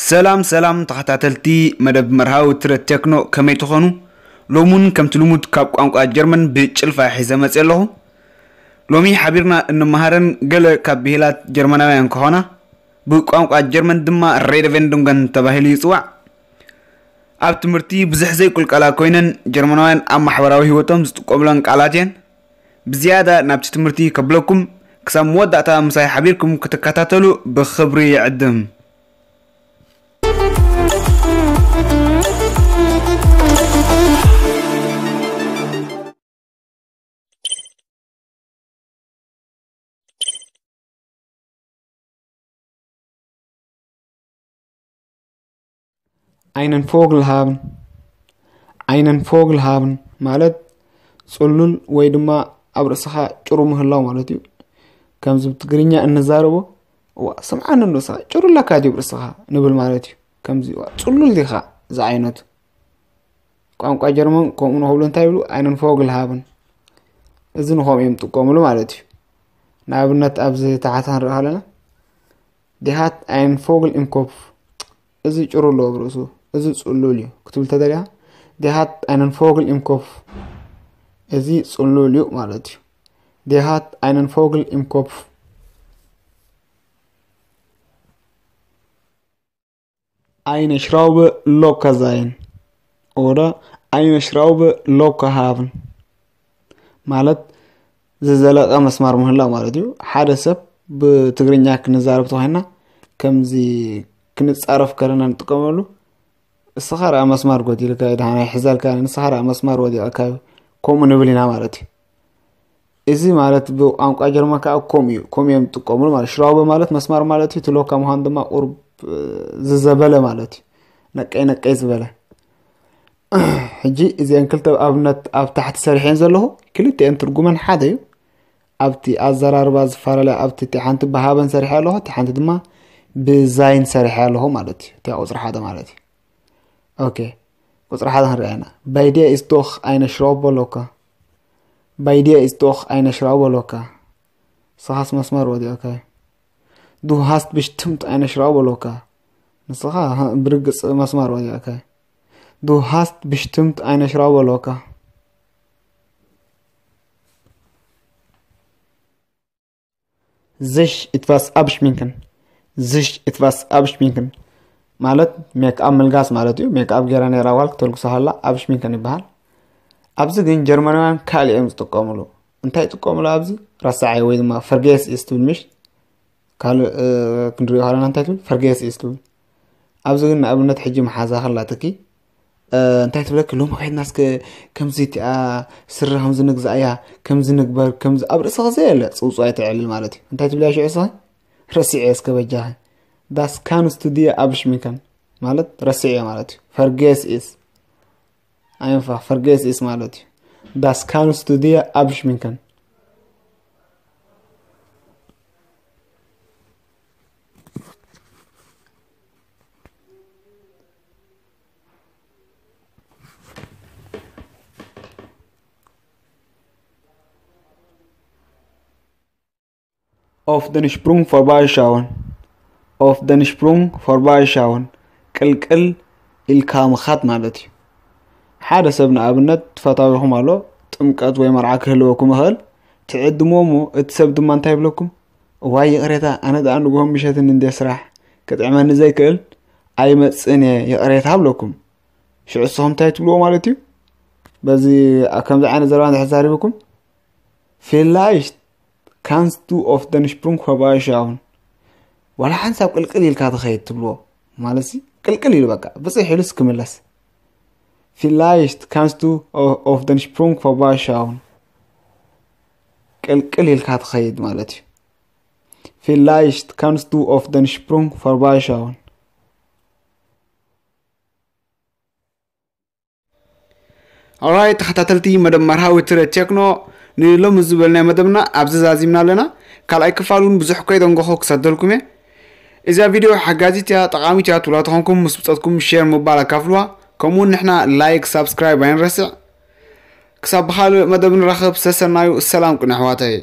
ሰላም ሰላም ተኸታተልቲ መደብ መርሃዊ ትረት ቴክኖ፣ ከመይ ትኾኑ? ሎሙን ከምቲ ልሙድ ካብ ቋንቋ ጀርመን ብጭልፋ ሒዘ መፅእ ኣለኹ። ሎሚ ሓቢርና እንመሃረን ገለ ካብ ብሂላት ጀርመናውያን ክኾና፣ ብቋንቋ ጀርመን ድማ ሬደቨንዱንገን ተባሂሉ ይፅዋዕ። ኣብ ትምህርቲ ብዙሕ ዘይቁልቀላ ኮይነን ጀርመናውያን ኣብ ማሕበራዊ ህይወቶም ዝጥቀሙለን ቃላት እየን። ብዝያዳ ናብቲ ትምህርቲ ከብለኩም፣ ክሳብ መወዳእታ ምሳይ ሓቢርኩም ክትከታተሉ ብኽብሪ ይዕድም። Einen Vogel haben. Einen Vogel haben ማለት ጽሉል ወይ ድማ ኣብ ርእስኻ ጭሩ ምህላው ማለት እዩ። ከምዚ ብትግርኛ እንዛረቦ፣ "እዋ፣ ስምዓኒ እንዶ እስኻ፣ ጭሩ ኣለካ ድዩ ኣብ ርእስኻ?" ንብል ማለት እዩ። ከምዚ፣ "እዋ፣ ጽሉል ዲኻ?" ዝዓይነቱ። ቋንቋ ጀርመን ከምኡ ንኸብሉ እንታይ ይብሉ? Einen Vogel haben። እዚ ንኸምኡ እዮም ዝጥቀምሉ ማለት እዩ። ንኣብነት ኣብዚ ታሕቲ ክንርኢ ከለና፣ "Der hat einen Vogel im Kopf." እዚ ጭሩ ኣለዎ ኣብ ርእሱ፣ እዚ ጽሉል እዩ ክትብል ተደሊኻ፣ "Der hat einen Vogel im Kopf." እዚ ጽሉል እዩ ማለት እዩ። "Der hat einen Vogel im Kopf." Eine Schraube locker sein oder eine Schraube locker haben ማለት ዝዘለቐ መስማር ምህላው ማለት እዩ። ሓደ ሰብ ብትግርኛ ክንዛረብ ተኾይና ከምዚ ክንጻረፍ ከለና ንጥቀመሉ፣ "እስኻ ረኣ መስማር ጎዲልካ፣ ደሓን ኣይሕዘልካ፣ ንስኻ ረኣ መስማር ወዲቕካ" ከምኡ ንብል ኢና ማለት እዩ። እዚ ማለት ብቋንቋ ጀርመን ከዓ ከምኡ እዩ፣ ከምኡ እዮም ዝጥቀሙሉ ማለት። ሽራውበ ማለት መስማር ማለት እዩ፣ እቲ ሎካ ምዃኑ ድማ ቁሩብ፣ እ፣ ዝዘበለ ማለት እዩ፣ ነቀይ ነቀይ ዝበለ። ሕጂ እዚአን ክልተ ኣብነት ኣብ ታሕቲ ሰሪሐን ዘለኹ፣ ክልቲአን ትርጉመን ሓደ እዩ። ኣብቲ ኣዘራርባ ዝፈላለያ፣ ኣብቲ እቲ ሓንቲ ብሃበን ሰሪሐ ኣለኹ፣ እቲ ሓንቲ ድማ ብዛይን ሰሪሐ ኣለኹ ማለት እዩ። እቲኣ ቁፅሪ ሓደ ማለት እዩ። ኦኬ፣ ቁፅሪ ሓደ ክንሪኣ ኢና። Bei dir ist doch eine Schraube locker. Bei dir ist doch eine Schraube locker. ንስኻስ መስመር ወዲቕካ። Du hast bestimmt eine Schraube locker. ንስኻ ብርግጽ መስመር ወዲቕካ። Du hast bestimmt eine Schraube locker. Sich etwas abschminken. Sich etwas abschminken ማለት ሜክኣፕ ምልጋስ ማለት እዩ። ሜክኣፕ ገይራ ነይራ ጓል ክተልግሶ ከላ ኣብሽሚንከን ይበሃል። ኣብዚ ግን ጀርመናውያን ካልእ እዮም ዝጥቀሙሉ። እንታይ ይጥቀሙሉ ኣብዚ? ረሳዐ ወይ ድማ ፈርጌስ ኢስ ትብል ምሽ? ካልእ፣ እ፣ ክንሪኦ ከለና እንታይ ትብል? ፈርጌስ ኢስ ትብል። ኣብዚ ግን ንኣብነት ሕጂ መሓዛ ከላትኪ፣ እ፣ እንታይ ትብለኪ? ሎሚ ከይድና እስከ ከምዚ እቲኣ ስረ ከምዚ ንግዛእያ፣ ከምዚ ንግበር፣ ከምዚ ኣብ ርእስኺ ዘየለ ጽውጽዋይ ተዕልል ማለት እዩ። እንታይ ትብልያ ሽዑ እስኺ? ረሲዐ እስከ በጃኺ። Das kannst du dir abschminken ማለት ረሲዐ ማለት እዩ። ፈርጌስ ኢስ። ኣይንፋ፣ ፈርጌስ ኢስ ማለት እዩ። Das kannst du dir abschminken. Auf den Sprung vorbeischauen. Auf den Sprung vorbeischauen. ቅልቅል ኢልካ ምኻድ ማለት እዩ። ሓደ ሰብ ንኣብነት ትፈታዊኹም ኣሎ፣ ጥምቀት ወይ መርዓ ክህልወኩም ይኽእል። ትዕድሞ እሞ እቲ ሰብ ድማ እንታይ ይብለኩም? "እዋይ ይቕሬታ፣ ኣነ ደኣ ንግሆን ምሸትን እንድየ ስራሕ፣ ክጥዕመኒ ዘይክእል፣ ኣይመጽእን እየ፣ ይቕሬታ" ይብለኩም። ሽዑ ንስኹም እንታይ ትብልዎ ማለት እዩ? በዚ፣ ከምዚ ዓይነት ዘረባ እንድሕር ተዛሪብኩም፣ Vielleicht kannst du auf den Sprung vorbeischauen. ዋላ ሓንሳብ ቅልቅል ኢልካ ትኸይድ ትብልዎ። ማለት ሲ፣ ቅልቅል ኢሉ በቃ፣ ብፅሕ ኢሉስ ክምለስ። Vielleicht kannst du au-, auf den Sprung vorbeischauen. ቅልቅል ኢልካ ትኸይድ ማለት እዩ። Vielleicht kannst du auf den Sprung vorbeischauen. ኦራይት፣ ተኸታተልቲ መደብ መርሃዊ ትረ ቴክኖ፣ ንሎሚ ዝበልናዮ መደብና ኣብዚ ዛዚምና ኣለና። ካልኣይ ክፋል እውን ብዙሕ ከይደንጎኹ ክሰደልኩም እየ። እዛ ቪድዮ ሓጋዚት እያ፣ ጠቓሚት እያ ትብላ ተኾንኩም፣ ምስ ብጸትኩም ሼር ምባል ኣካፍልዋ። ከምኡውን ንሕና ላይክ፣ ሳብስክራይብ ኣይንረስዕ። ክሳብ ብኻልእ መደብ ንራኸብ፣ ሰሰናዩ፣ ሰላም ቅነ ኣሕዋተይ።